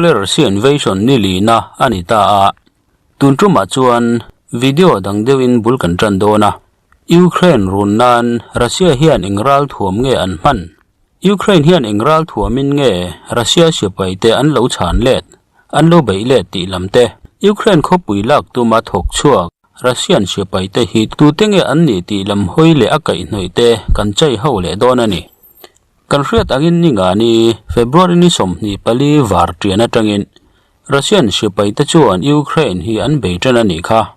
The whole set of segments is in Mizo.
Awle Russia invasion ni lina a ni ta a, tun tumah chuan video dang deuhin bul kan tan dawn a, Ukraine run nan Russia hian eng ral thuam nge an hman? Ukraine hian eng ral thuamin nge Russia sipai te an lo chhan let, an lo beih let tih lam te? Ukraine khawpui lak tuma thawk chhuak Russian sipai te hi tute nge an nih tih lam hawi leh a kaihhnawih te kan chai ho leh dawn a ni. Kan hriat angin ni nga ni February ni 24 var tian atangin Russian sipai te chuan Ukraine hi an bei tan a nih kha.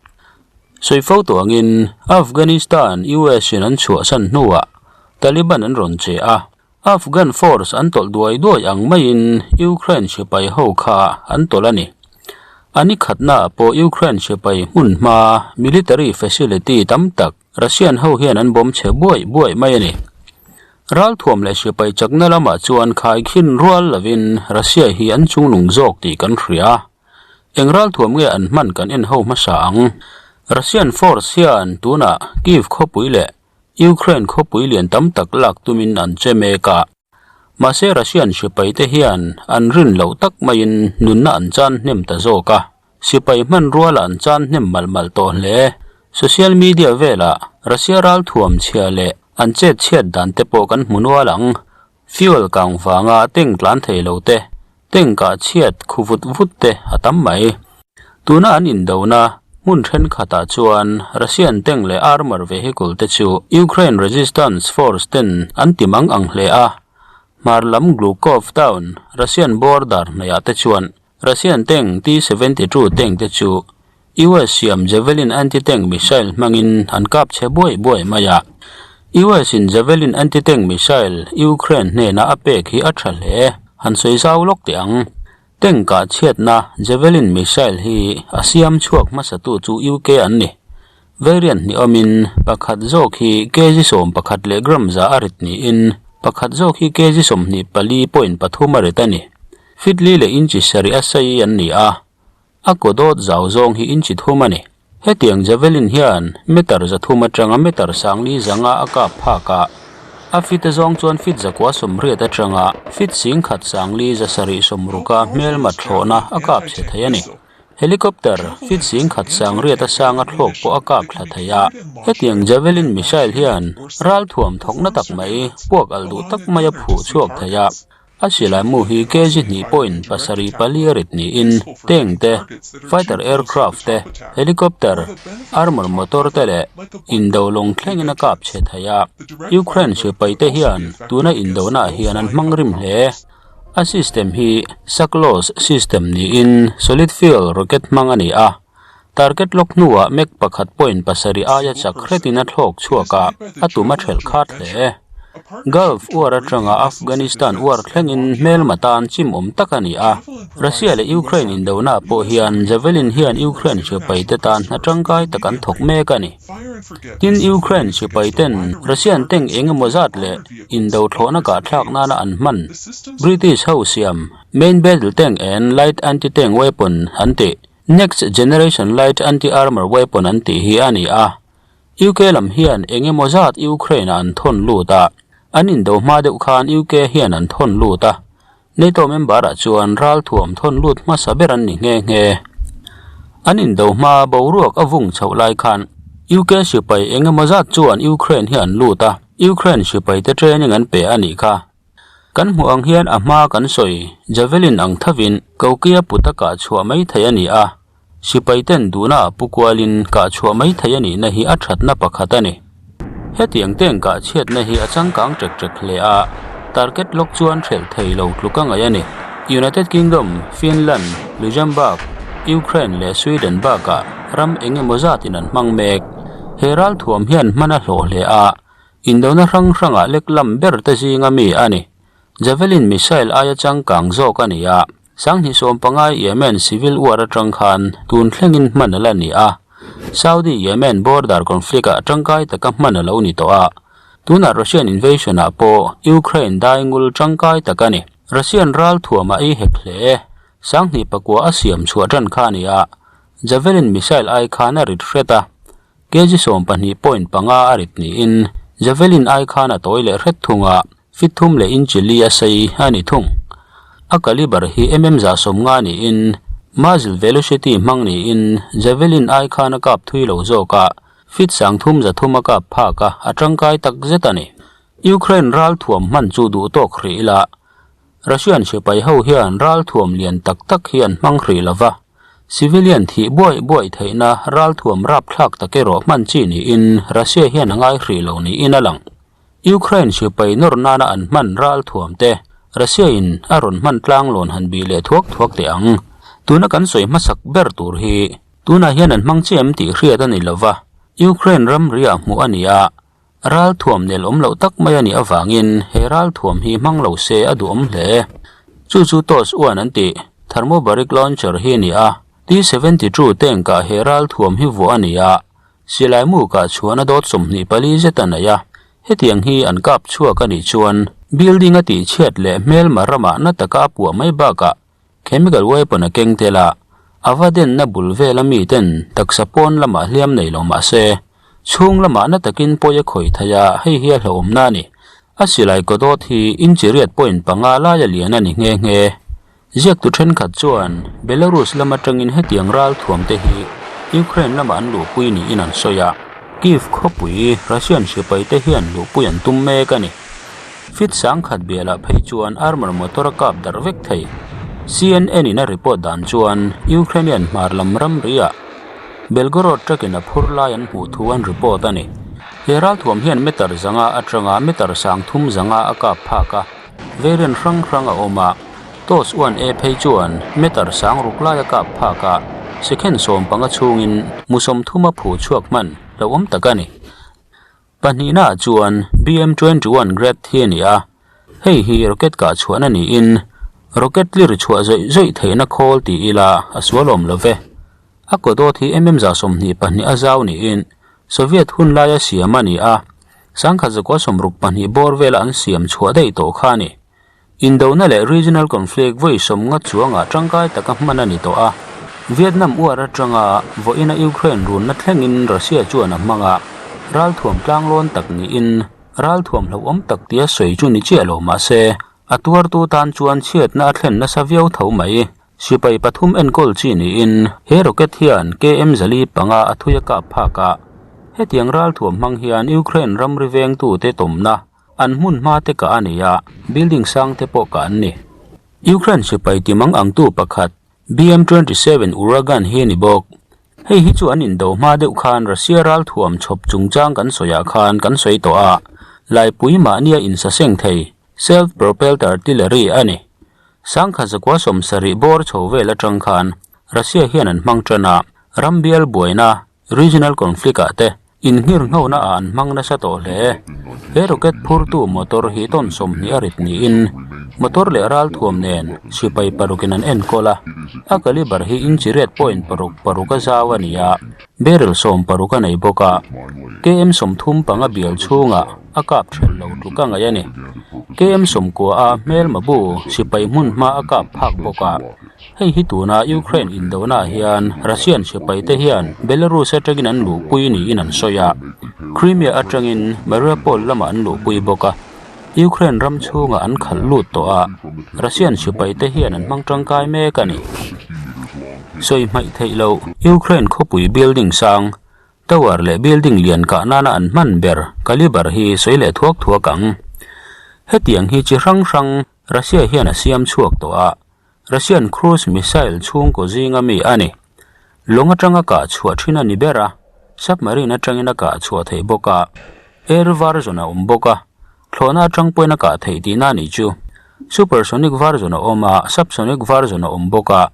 Sawi fo tawh angin Afghanistan US in an chhuahsan hnuah Taliban an rawn che a, Afghan force an tawlh duai duai ang maiin Ukraine sipai ho kha an tawlh a ni. A ni khatnaah pawh Ukraine sipai hmun hma military facility tam tak Russian ho hian an bawm chhe buai buai mai a ni. Ralthuam leh sipai chakna lamah chuan khaikhin rual lovin Russia hi an chungnung zawk tih kan hria. Eng ralthuam nge an hman kan en ho hmasa ang. Russian force hian tunah Kyiv khawpui leh Ukraine khawpui lian tam tak lak tumin an che mek a. Mahse Russian sipai te hian an rin loh tak maiin nunna an chan hnem ta zawk a. Sipai hmanrua lah an chan hnem malh malh tawh hle. Social media velah Russia ralthuam chhia leh an chet chhiat dan te pawh kan hmu nual ang. Fuel kang vanga tank tlan thei lo te, tank ah chhiat khu vut vut te a tam mai. Tuna an indona hmun thenkhatah chuan Russian tank leh armour vehicle te chu Ukraine resistance force ten an ti mang ang hle a. Hmar lam Glukov town, Russian border hnaihah te chuan Russian tank T-72 tank te chu US siam Javelin anti-tank missile hmangin an kap chhe buai buai mai a. US in Javelin anti-tank missile Ukraine hnena a pek hi a tha hle, han sawi zau lawk teh ang. Tank kah chhiatna Javelin missile hi a siam chhuak hmasatu chu UK an ni. Variant ni awmin pakhat zawk hi kg 11 leh gram za a rit niin pakhat zawk hi kg 24.3 a rit a ni. Feet li leh inchi sarih a sei an ni a, a kaw dawt zau zawng hi inchi thum a ni. Hetiang javelin hian meter 300 atanga meter sangli zanga a kap phak a, a feet a zawng chuan feet 180 atanga feet 10 sangli 760 hmelma thlawhna a kap chhe thei a ni. Helicopter feet 10 sangriat a sanga thlawk pawh a kap thla thei a, hetiang javelin missile hian ralthuam thawkna tak mai puak alh duh tak mai a phuh chhuak thei a. A silai mu hi kg 2.74 rit niin tank te, fighter aircraft te, helicopter, armour motor te leh indo lawng thlengin a kap chhe thei a. Ukraine sipai te hian tuna indonaah hian an hmang rim hle. A system hi SACLOS system niin solid fuel rocket hmang a ni a. Target lock hnuah Mach 1.7 aia chak hretin a thlawk chhuak a, a tum a thelh khat hle. Gulf War atanga Afghanistan War thlengin hmelma tan chim awm tak a ni a. Russia leh Ukraine indona pawh hian Javelin hian Ukraine sipai te tan hna tangkai tak an thawk mek a ni. Tin, Ukraine sipai ten Russian tank eng emaw zat leh indo thlawhna kahthlak nana an hman British ho siam Main Battle Tank and Light Anti-Tank Weapon an tih Next Generation Light Anti-Armor Weapon an tih hi a ni a. UK lam hian eng emaw zat Ukraine ah an thawn lut a, an indo hma deuh khan UK hian an thawn lut a. NATO member ah chuan ralthuam thawn lut hmasa ber an ni nghe nghe. An indo hma boruak a vung chhoh lai khan UK sipai eng emaw zat chuan Ukraine hi an lut a, Ukraine sipai te training an pe a nih kha. Kan hmuh ang hian a hma kan sawi Javelin ang thovin Kokia puta kah chhuah mai thei a ni a, sipai ten duhna ah pu kualin kah chhuah mai thei a nihna hi a thatna pakhat a ni. Hetiang teng kah chhiatna hi a changkang ṭek ṭek hle a, target lock chuan hrelh thei lo tluk a ngaih a ni. United Kingdom, Finland, Luxembourg, Ukraine leh Sweden bakah ram eng emaw zatin an hmang mek. He ralthuam hian hman a hlawh hle a, Indona hrang hrangah lek lam ber te zinga mi a ni. Javelin missile aia changkang zawk a ni a, 2015 Yemen civil war atang khan tun thlengin hman a la ni a. Saudi-Yemen border conflict-ah tangkai taka hman a lo ni tawh a. Tunah Russian invasion-ah pawh Ukraine daingul tangkai tak a ni. Russian ralthuam a ei hek hle. 2009 a siam chhuah tan kha a ni a, Javelin missile ai khan a rit hret a. Kg 12.5 a rit niin Javelin ai khan a tawi leh hret thung a, feet thum leh inch li a sei a ni thung. A caliber hi mm 150 niin muzzle velocity hmang niin Javelin ai khan a kap thui lo zawk a, feet 330 a kap phak a, a tangkai tak zet a ni. Ukraine ralthuam hman chu duh tawk hrih ila, Russian sipai ho hian ralthuam lian tak tak hi an hmang hrih lo va, civilian thih buaih buaih theihna ralthuam rapthlak tak erawh hman chi niin Russia hian a ngai hrih lo niin a lang. Ukraine sipai nawr nana an hman ralthuam te Russia in a rawn hman tlanglawn han bih leh thuak thuak teh ang. Tuna kan sawi hmasak ber tur hi tunah hian an hmang chiah em tih hriat a ni lo va, Ukraine ramri ah hmuh a ni a, Ralthuam nel awm loh tak mai a nih avangin he ralthuam hi hmang lo se a duhawm hle. Chu chu Toss uan an tih Thermobaric Launcher hi a ni a, T-72 tank ah he ralthuam hi vuah a ni a, silai mu kah chhuahna dawt 24 zet a nei a, hetiang hi an kap chhuak a nih chuan building a tihchhiat leh hmelma ramah na taka a puah mai bakah Chemical weapon a keng tel a, a va denna bul vela miten taksa pawn lamah hliam nei lo mah se, chhung lamah na takin pawi a khawih thei a, hei hi a hlauhawmna a ni. A silai kawdawt hi inchi riat point panga laia lian a ni nghe nghe. Ziaktu thenkhat chuan Belarus lam atangin hetiang ralthuam te hi Ukraine lamah an luhpui niin an sawi a, Kyiv khawpui Russian sipai te hian luhpui an tum mek a ni. Fit sangkhat bialah phei chuan armour motor a kap darh vek thei. CNN in a report dan chuan Ukrainian hmar lam ramriah Belgorod truck in a phur lai an hmuh thu an report a ni. He ralthuam hian meter zanga atanga meter sang thum zanga a kap phak a, variant hrang hrang a awm a. Toss 1A phei chuan meter sang ruk lai a kap phak a, second 15 chhungin mu 30 a phuh chhuak hman hlauhawm tak a ni. Pahnihnaah chuan BM-21 Grad hi a ni a, hei hi rocket kah chhuahna niin rocket tlir chhuah zawih zawih theihna khawl ti ila a sual awm lo ve. A kawdawt hi mm 22 a zau niin Soviet hun laia siam a ni a, 1962 bawr vela an siam chhuah daih tawh kha a ni. Indona leh regional conflict vawi sawmnga chuangah tangkai taka hman a ni tawh a, Vietnam uar atanga vawiina Ukraine runna thlengin Russia chuan a hmang a, ralthuam tlanglawn tak niin ralthuam hlauhawm tak tia sawi chu ni chiah lo mah se, a tuartu tan chuan chhiatna a thlen nasa viau tho mai. Sipai pathum enkawl chi niin he rocket hian KM zali panga a thui a kap phak a, hetiang ralthuam hmang hian Ukraine ramri vengtute tawmna An hmun hma te kah a ni a, building sang te pawh kah an ni. Ukraine sipai ti mang angtu pakhat BM-27 Uragan hi a ni bawk. Hei hi chu an indo hma deuh khan Russia ralthuam chhawp chungchang kan sawiah khan kan sawi tawh a, laipui mahnia insaseng thei, self-propelled artillery, a ni. Sangkhat zakua 70 bawr chho vel atang khan Russia hian an hmang tan a, ram bial buaina, Regional conflict ah te innghirnghona ah an hmang nasa tawh hle. He rocket phurtu motor hi tawn 20 a rit niin motor leh ralthuam nen sipai parukin an enkawl a, a caliber hi inch riat point paruk paruk a zau a ni a, barrel 16 a nei bawk a, KM 35 bial chhungah a kap thelh lo tluk a ngaih a ni. KM 90 a hmelma bu sipai hmun hma a kap phak bawk a. Hei hi tuna Ukraine indona hian Russian sipai te hian Belarus atangin an luhpui niin an sawi a, Crimea atangin Mariupol lamah an luhpui bawk a, Ukraine ram chhungah an khalh lut tawh a, Russian sipai te hian an hmang tangkai mek a ni. Sawi hmaih theih loh Ukraine khawpui building sang, tower leh building lian kah nana an hman ber caliber hi sawi leh thuak thuak ang. Hetiang hi chi hrang hrang Russia hian a siam chhuak tawh a, Russian cruise missile chhungkaw zinga mi a ni. Lawng atanga kah chhuah thin a ni ber a, submarine atangin a kah chhuah theih bawk a, air version a awm bawk a, thlawhna atang pawhin a kah theih tihna a nih chu. Supersonic version a awm a, subsonic version a awm bawk a,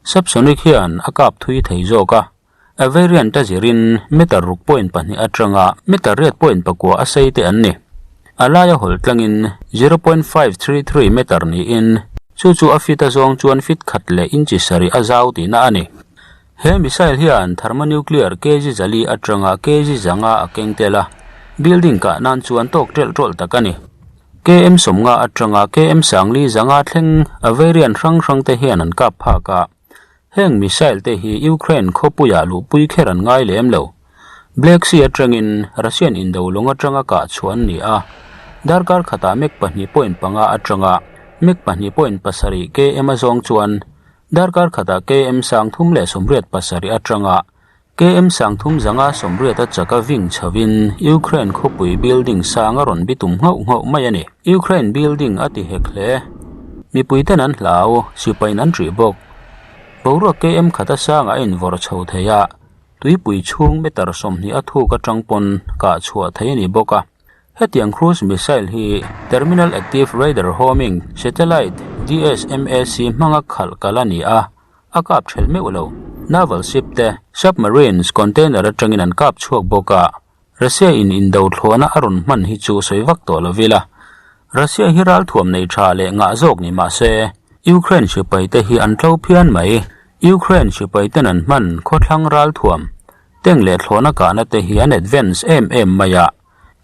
subsonic hian a kap thui thei zawk a, a variant a zirin meter ruk point pahnih atanga meter riat point pakua a sei te an ni. A laia hawlh tlangin 0.533 meter niin chu chu a feet a zawng chuan feet khat leh inchi sarih a zau tihna a ni. He missile hian thermonuclear kg zali atanga kg zanga a keng tel a, building kah nan chuan tawk ṭelh ṭawlh tak a ni. KM 50 atanga KM sangli zanga thleng a variant hrang hrang te hian an kap phak a. Heng missile te hi Ukraine khawpuiah luhpui kher an ngai lem lo. Black Sea atangin Russian indo lawng atanga kah chhuah an ni a, darkar khatah mek pahnih point panga atanga Mach 2.7 km a zawng chuan darkar khatah km 387 atanga km 3580 a chak a ving chhovin Ukraine khawpui building sang a rawn bitum nghauh nghauh mai a ni. Ukraine building a ti hek hle. Mipuiten an hlau, sipain an ṭih bawk. Boruak km khata sangah a invawrh chho thei a, tuipui chhung meter 20 a thuk atang pawn kah chhuah thei a ni bawk a. Hetiang cruise missile hi Terminal Active Radar Homing Satellite, DSMAC, hmanga khalh kal a ni a, a kap ṭhelh meuh lo. Naval ship te, submarines, container atangin an kap chhuak bawk a, Russia in indo thlawhna a rawn hman hi chu sawi vak tawh lo ila. Russia hi ralthuam nei tha leh ngah zawk ni mah se, Ukraine sipai te hi an tlo phian mai. Ukraine sipai ten an hman khawthlang ralthuam, tank leh thlawhna kahna te hi an advance em em mai a.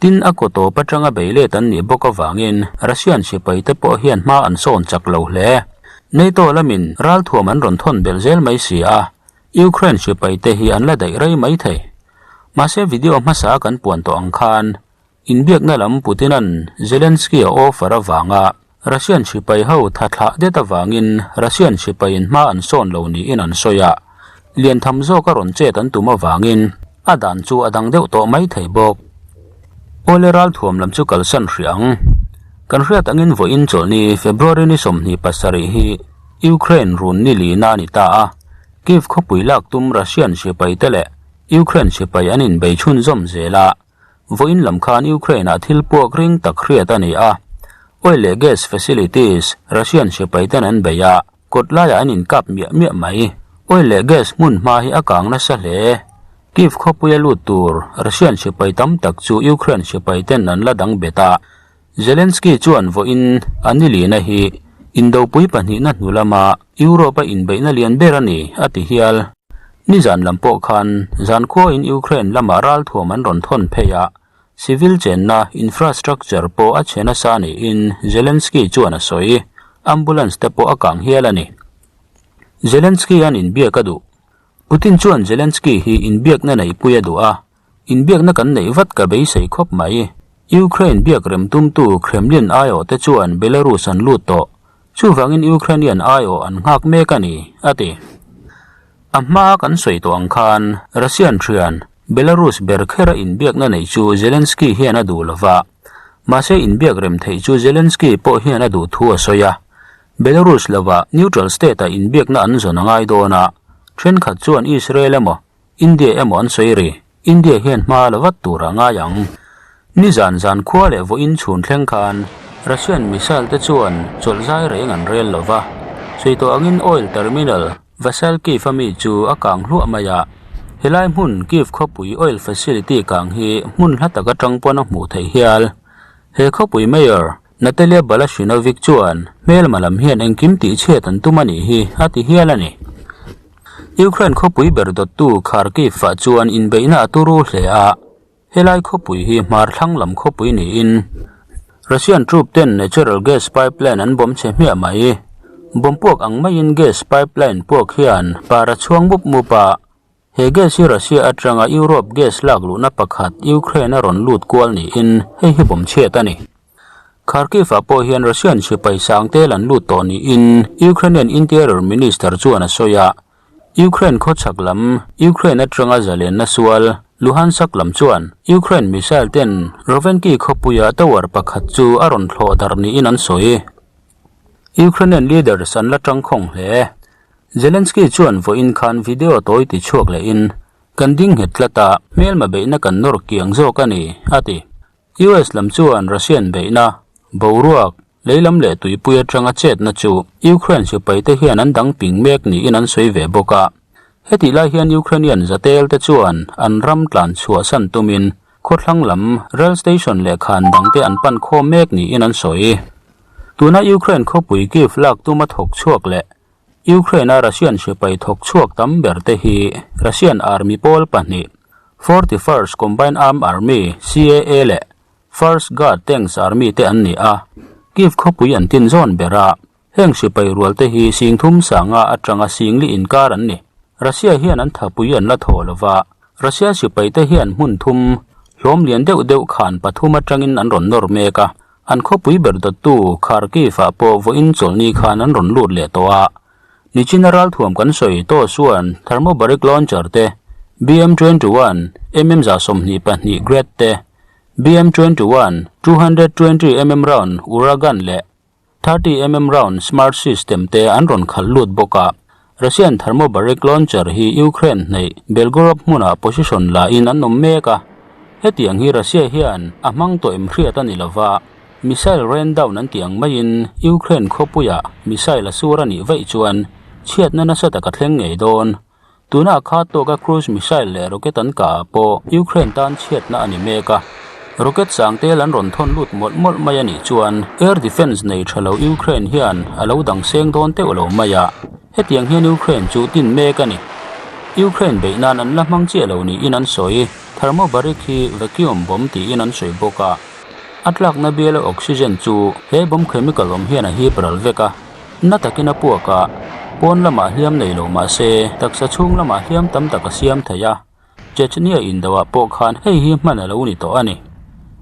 Tin, a kaw tawp atanga bei let an nih bawk avangin Russian sipai te pawh hian hma an sawn chak lo hle. NATO lamin ralthuam an rawn thawn belh zel mai si a, Ukraine sipai te hi an la daih rei mai thei. Mahse video hmasa kan puan tawh ang khan inbiakna lam Putin-a'n Zelensky-a offer avanga Russian sipai ho tha thlah det avangin Russian sipaiin hma an sawn lo niin an sawi a, lian tham zawka rawn chet an tum avangin a dan chu a dang deuh tawh mai thei bawk. Awle ralthuam lam chu kalsan hrih ang. Kan hriat angin vawiin chawlhni February ni 27 hi Ukraine run ni lina a ni ta a, Kyiv khawpui lak tum Russian sipaite leh Ukraine sipai an inbei chhunzawm zel a, vawiin lam khan Ukraine-ah thil puak ring tak hriat a ni a. Oil leh gas facilities Russian sipaiten an bei a, kawt laiah an inkap miah miah mai. Oil leh gas hmun hma hi a kang nasa hle. Kyiv khawpuia lut tur Russian sipai tam tak chu Ukraine sipaiten an la dang bet a. Zelensky chuan vawiin a nilina hi indopui pahnihna hnu lama Europe-a inbeihna lian ber a ni, a ti hial. Nizan lam pawh khan zankhuain Ukraine lamah ralthuam an rawn thawn phei a, civil chenna infrastructure pawh a chhe nasa niin Zelensky chuan a sawi. Ambulance te pawh a kang hial a ni. Zelensky-a'n inbiak a duh. Putin chuan Zelensky hi inbiakna neihpui a duh a, Inbiakna kan neih vat ka beisei khawp mai. Ukraine biak rem tumtu Kremlin aiawh te chuan Belarus an lut tawh. Chuvangin Ukrainian aiawh an nghak mek a ni, a ti. A hmaa kan sawi tawh ang khan Russian thian Belarus ber khera inbiakna neih chu Zelensky hian a duh lo va. Mahse inbiak rem theih chu Zelensky pawh hian a duh thu a sawi a. Belarus lova neutral state-ah inbiakna an zawn a ngai dawn a, thenkhat chuan Israel emaw India emaw an sawi ri, India hian hma la vat tur a ngai ang. Nizan zan khua leh vawiin chhun thleng khan Russian missile te chuan chawlh zai reng an rel lo va, sawi tawh angin oil terminal Vasilkiv a mi chu a kang hluah mai a. Helai hmun Kyiv khawpui oil facility kang hi hmun hla tak atang pawn a hmuh theih hial. He khawpui mayor Natalia Balashinovic chuan hmelma lam hian engkim tihchhiat an tum a nih hi a ti hial a ni. Ukraine khawpui ber dawttu Kharkiv-ah chuan inbeihna a turu hle a, helai khawpui hi hmar thlang lam khawpui niin Russian troop ten natural gas pipeline an bawm chhe hmiah mai. Bawm puak ang maiin gas pipeline puak hian par a chhuang mup mup a, he gas hi Russia atanga Europe gas lak luhna pakhat Ukraine a rawn lut kual niin hei hi bawm chhiat a ni. Kharkiv-ah pawh hian Russian sipai sang tel an lut tawh niin Ukrainian Interior Minister chuan a sawi a. Ukraine khawchhak lam, Ukraine atanga zalenna sual, Luhansk lam chuan Ukraine missile ten Rovenki khawpuia tower pakhat chu a rawn thlawh darh niin an sawi. Ukrainian leaders an la tangkhawng hle. Zelensky chuan vawiin khan video tawi ti chhuak lehin, Kan ding nghet tlat a, hmelma beihna kan nawr kiang zawk a ni, a ti. US lam chuan Russian beihna, boruak, leilam leh tuipui atanga chetna chu Ukraine sipaite hian an dang ping mek niin an sawi ve bawk a. Hetih lai hian Ukrainian zatel te chuan an ram tlan chhuahsan tumin khawthlang lam rail station leh khan dangte an pan khawm mek niin an sawi. Tuna Ukraine khawpui Kyiv lak tuma thawk chhuak leh Ukraine-a Russian sipai thawk chhuak tam ber te hi Russian Army pawl pahnih, 41st Combined Arm Army, CAA, leh First Guard Tanks Army te an ni a. Kyiv khawpui an tin zawn ber a, heng sipai rual te hi sing thum sanga atanga sing li inkar an ni. Russia hian an thapui an la thaw lo va, Russia sipai te hian hmun thum hlawm lian deuh deuh khan pathum atangin an rawn nawr mek a. An khawpui ber dawttu Kharkiv-ah pawh vawiin chawlhni khan an rawn lut leh tawh a. Nichina ralthuam kan sawi tawh chuan thermobaric launcher te, BM 21 mm 22 Grad te, BM 21 220 mm round Uragan leh 30 mm round Smerch system te an rawn khalh lut bawk a. Russian thermobaric launcher hi Ukraine hnaih Belgorod hmunah position la in an awm mek a. Hetiang hi Russia hian a hmang tawh em hriat a ni lova, missile rain down an tih ang maiin Ukraine khawpuiah missile a sur a nih vaih chuan chhiatna nasa tak a thleng ngei dawn. Tuna kha tawka cruise missile leh rocket an kah ah pawh Ukraine tan chhiatna a ni mek a. Rocket sang tel an rawn thawn lut mawlh mawlh mai a nih chuan air defence nei tha lo Ukraine hian a lo dang seng dawn teuh lo mai a. Hetiang hian Ukraine chu tin mek a ni. Ukraine beih nan an la hmang chiah lo niin an sawi. Thermobaric hi vacuum bomb tiin an sawi bawk a. A tlakna biala oxygen chu he bomb chemical awm hian a hip ral vek a. Na takin a puak a, pawn lamah hliam nei lo mah se taksa chhung lamah hliam tam tak a siam thei a, Chechnya indoah pawh khan hei hi hman a lo ni tawh a ni.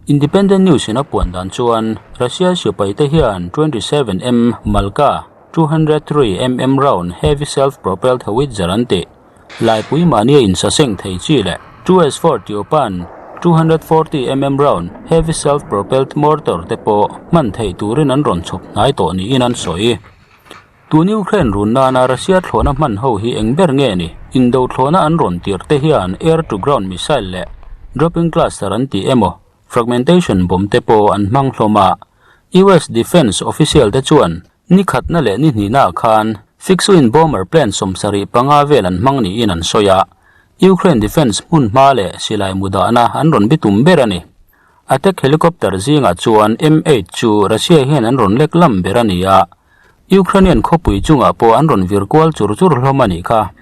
Independent News in a puan dan chuan Russia sipai te hian 27 M Malka 203 mm round heavy self-propelled howitzer an tih Laipui mahnia insaseng thei chi leh 2S4 Tiopan 240 mm round heavy self-propelled mortar te pawh hman theih turin an rawn chhawp hnai tawh niin an sawi. Tun Ukraine run nana Russia thlawhna hman ho hi eng ber nge ni? Indo thlawhna an rawn tirh te hian air-to-ground missile leh dropping cluster an tih emaw fragmentation bomb te pawh an hmang hlawm a. US defence official te chuan Ni khatna leh ni hnihnaah khan fixed-wing bomber plane 75 vel an hmang niin an sawi a, Ukraine defence hmun hma leh silai mu dahna an rawn bitum ber a ni. Attack helicopter zingah chuan M-eight chu Russia hian an rawn lek lam ber a ni a, Ukrainian khawpui chungah pawh an rawn vir kual chur chur hlawm a nih kha.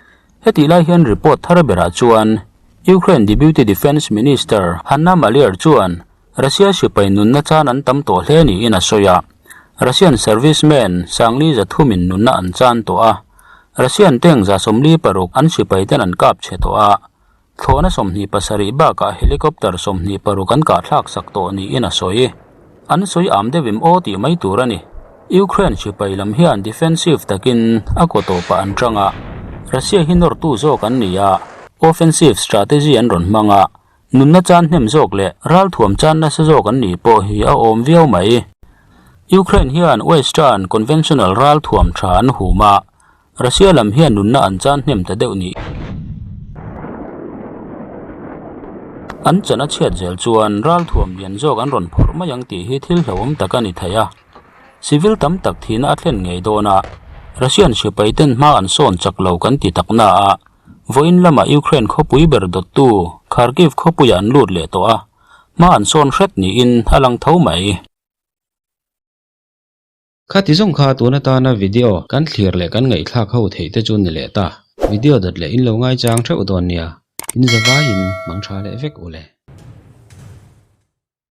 Hetih lai hian report thar berah chuan Ukraine Deputy Defence Minister Hanna Maliar chuan Russia sipai nunna chan an tam tawh hle niin a sawi a, Russian servicemen Sangli zathumin nunna an chan tawh a, Russian tank 46 an sipai ten an kap chhe tawh a, thlawhna 27 bakah helicopter 26 an kahthlak sak tawh niin a sawi. An sawi am deuh im aw tih mai tur a ni. Ukraine sipai lam hian defensive takin a kaw tawpah an tang a, Russia hi nawrtu zawk an ni a, offensive strategy an rawn hmang a, Nunna chan hnem zawk leh ralthuam chan nasa zawk an nih pawh hi a awm viau mai. Ukraine hian Western conventional ralthuam tha an hum a, Russia lam hian nunna an chan hnem ta deuh nih. An chan a chhiat zel chuan ralthuam lian zawk an rawn phawrh mai ang tih hi thil hlauhawm tak a ni thei a. Civil tam tak thihna a thlen ngei dawn a, Russian sipai ten hma an sawn chak lo kan ti tak na a, Vawiin lamah Ukraine khawpui ber dawttu Kharkiv khawpuiah an lut leh tawh a, hma an sawn hret niin a lang tho mai. Khati zawng kha tun atana video kan thlir leh kan ngaihthlak ho theih te chu ni leh ta. Video dawt leh in lo ngaichang theuh dawn nia, in zavaiin hmang tha leh vek u le.